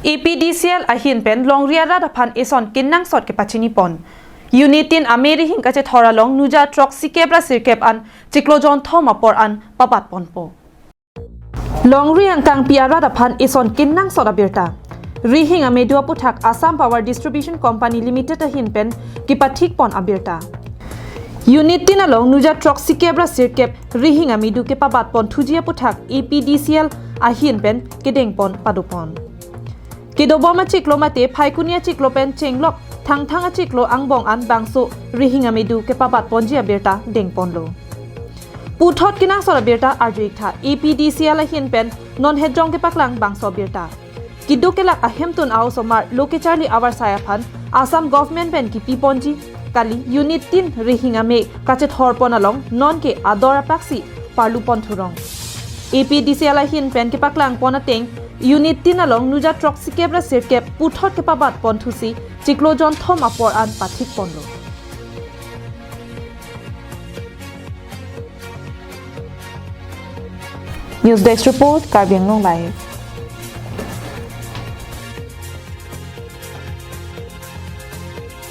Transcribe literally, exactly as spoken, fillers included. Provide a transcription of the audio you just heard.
A P D C L ahin pen longri arat aphan eson kenangsot kepachini pon. Unit tin ame rihing kachethor along nuja throksi kep ra sirkep an chiklo jonthom apor an pabat ponpo. Longri angkangpi arat aphan eson kenangsot abirta. Rihing ame do aputhak Assam Power Distribution Company Limited ahin pen kepathik pon abirta. Unit tin along nuja throksi kep ra sirkep rihing ame do kepabat pon thuji aputhak A P D C L ahin pen kedeng pon pado pon. Kedobom achiklo mate Phaikuni achiklo pen chenglok Thangthang achiklo angbong an bangso rihing ame do kepabat ponji abirta deng ponlo. Puthot kenangsot abirta arju-ik tha, A P D C L ahin pen non hejong kepaklang bangso abirta. Keduk kelak ahemtun a-osomar lo kecharli avarsai aphan Assam government pen kipi ponji kali, Unit tin rihing ame kachethor pon along non ke ador apaksi parlu pon thurong. A P D C L ahin pen kepaklang pon ateng Unit tin along nuja throksi kep ra sirkep puthot kepabat pon thusi chiklo jonthom apor an pathik ponlo. News Desk Report, Karbi Anglong Live.